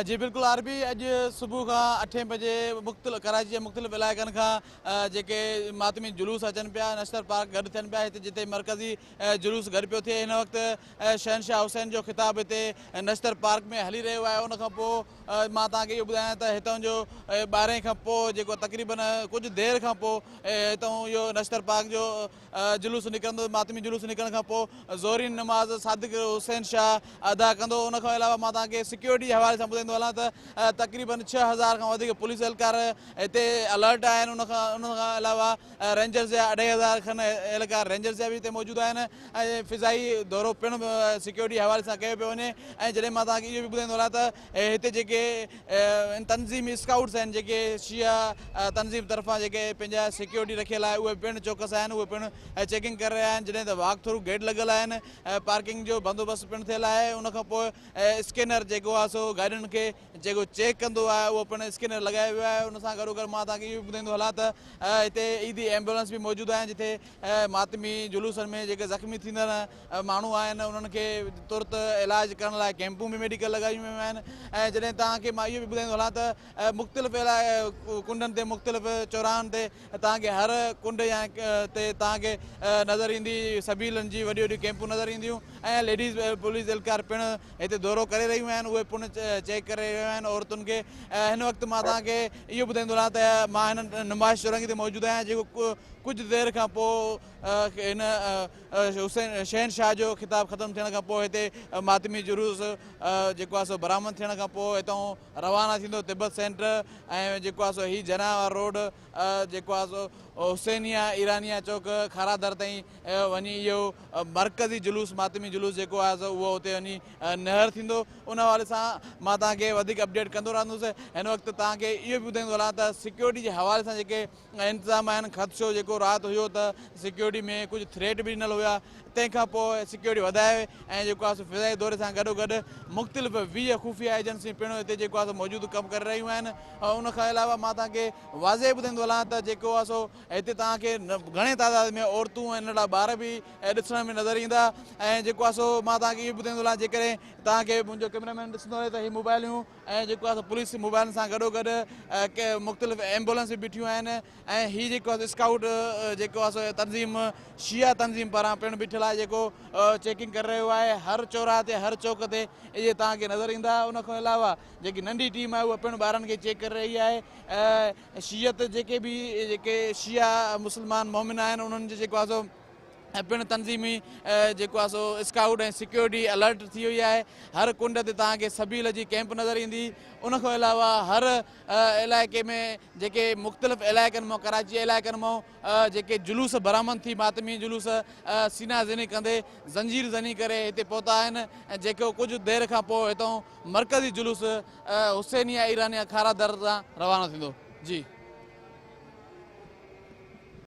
جي بلڪل R B اڄ صبح کان اٺين بجي مختلف ڪراچي جي مختلف علائقن کان جيڪي ماتمي جلوس اچن پيا نشتر پارڪ گڏ ٿين پيا هتي جتي مرڪزي جلوس گڏ پيو ٿئي هن وقت شهنشاهه حسين جو خطاب هتي نشتر پارڪ ۾ هلي رهيو آهي ان کان پوء مان توهان کي اهو ٻڌايان ته هتان جو ٻارهين کان پوء جيڪو تقريبن ڪجهه دير کان پوء هتان اهو نشتر پارڪ جو جلوس نڪرندو، ماتمي جلوس نڪرڻ کان پوء ظهرين نماز صادق حسين شاهه ادا ڪندو، ان کان علاوه مان توهان کي سيڪيورٽي جي حوالي سان ٻڌائيندو هلان ته تقريبن 6000 کان وڌيڪ پوليس اهلڪار هتي الرٽ آهن، ان کان ان کان علاوه رينجرز جا اڍائي هزار کن اهلڪار رينجرز جا به هتي موجود آهن ۽ فضائي دورو پڻ سيڪيورٽي جي حوالي سان ڪيو پيو وڃي ۽ جڏهن مان توهان کي اهو به ٻڌائيندو هلان ته هتي جيڪي تنظيمي اسڪائوٽس آهن جيڪي شيعه تنظيم طرفان جيڪي پنهنجا سيڪيورٽي رکيل آهي اهي پڻ چوڪس آهن اهي پڻ چيڪنگ ڪري رهيا آهن جڏهن ته واڪ ٿرو گيٽ لڳل آهن پارڪنگ جو بندوبست پڻ ٿيل آهي ان کان پوء اسڪينر جيڪو آهي سو گاڏين کي جيڪو چيڪ ڪندو آهي اهو پڻ اسڪينر لڳايو ويو آهي ان سان گڏوگڏ مان توهان کي اهو به ٻڌائيندو هلان ته هتي عيدي ايمبولنس به موجود آهن جتي ماتمي جلوسن ۾ جيڪي زخمي ٿيندڙ ماڻهو آهن انهن کي ترت علاج ڪرڻ لاء ڪيمپون به ميڊيڪل لڳايون ويون آهن ۽ جڏهن توهان کي مان اهو به ٻڌائيندو هلان ته مختلف ڪنڊن تي مختلف چوراهن تي توهان کي هر ڪنڊ يا تي توهان کي نظر ايندي سبيلن جي وڏيون وڏيون ڪيمپون نظر اينديون ۽ ليڊيز پوليس اهلڪار پڻ هتي دورو ڪري رهيون آهن اهي پڻ چيڪ ڪري رهيون آهن عورتن کي هن وقت مان توهان کي اهو ٻڌائيندو هلان ته مان هن نمائش چورنگي تي موجود آهيان جيڪو ڪجهه دير کان پوء هن حسين شهنشاهه جو خطاب ختم ٿيڻ کان پوء هتي ماتمي جلوس جيڪو آهي سو برآمد ٿيڻ کان پوء هتان روانا ٿيندو تبت سينٽر ۽ جيڪو آهي سو هي جناح وارو روڊ جيڪو آهي سو حسينيه ايرانيه چوڪ کارادر تائين وڃي اهو مرڪزي جلوس ماتمي جلوس جيڪو آهي سو اهو اتي وڃي نهر ٿيندو ان حوالي سان مان توهان کي وڌيڪ اپڊيٽ ڪندو رهندس هن وقت توهان کي اهو به ٻڌائيندو هلان ته سيڪيورٽي جي حوالي سان جيڪي انتظام آهن خدشو جيڪو رات هيو ته سيڪيورٽي ۾ ڪجهه ٿريٽ به ڏنل هيا تنهن کان پوء سيڪيورٽي وڌائي ۽ جيڪو آهي سو فضائي دوري سان گڏو گڏ مختلف 20 خفيه ايجنسيون پڻ هتي جيڪو آهي سو موجود ڪم ڪري رهيون آهن ان کان علاوه مان توهان کي واضح ٻڌائيندو هلان ته جيڪو آهي سو هتي توهان کي گهڻي تعداد ۾ عورتون ۽ ننڍڙا ٻار به ڏسڻ ۾ نظر ايندا ۽ جيڪو آهي سو مان توهان کي اهو ٻڌائيندو هلان جيڪڏهن توهان کي منهنجو ڪيمرا مين ڏسندو رهي ته هي موبائليون ۽ جيڪو آهي سو پوليس موبائلن سان گڏو گڏ مختلف ايمبولنس به بيٺيون آهن ۽ هي جيڪو آهي اسڪائوٽ جيڪو آهي سو تنظيم شيعا تنظيم پاران پڻ بيٺل آهي جيڪو چيڪنگ ڪري رهيو آهي هر چوراهي تي هر چوڪ تي اهي توهان کي نظر ايندا ان کان علاوه جيڪي ننڍي ٽيم آهي اها پڻ ٻارن کي چيڪ ڪري رهي آهي شيعت جيڪي به جيڪي شيعا مسلمان مومن آهن انهن جو جيڪو آهي سو ۽ پڻ تنظيمي جيڪو آهي سو اسڪائوٽ ۽ سيڪيورٽي الرٽ ٿي وئي آهي هر ڪنڊ تي توهان کي سبيل جي ڪيمپ نظر ايندي ان کان علاوه هر علائقي ۾ جيڪي مختلف علائقن مان ڪراچي جي علائقن مان جيڪي جلوس برآمد ٿي ماتمي جلوس سينا زني ڪندي زنجير زني ڪري هتي پهتا آهن ۽ جيڪو ڪجهه دير کان پوء هتان مرڪزي جلوس حسينيه ايرانيه کارا در تان روانو ٿيندو جي.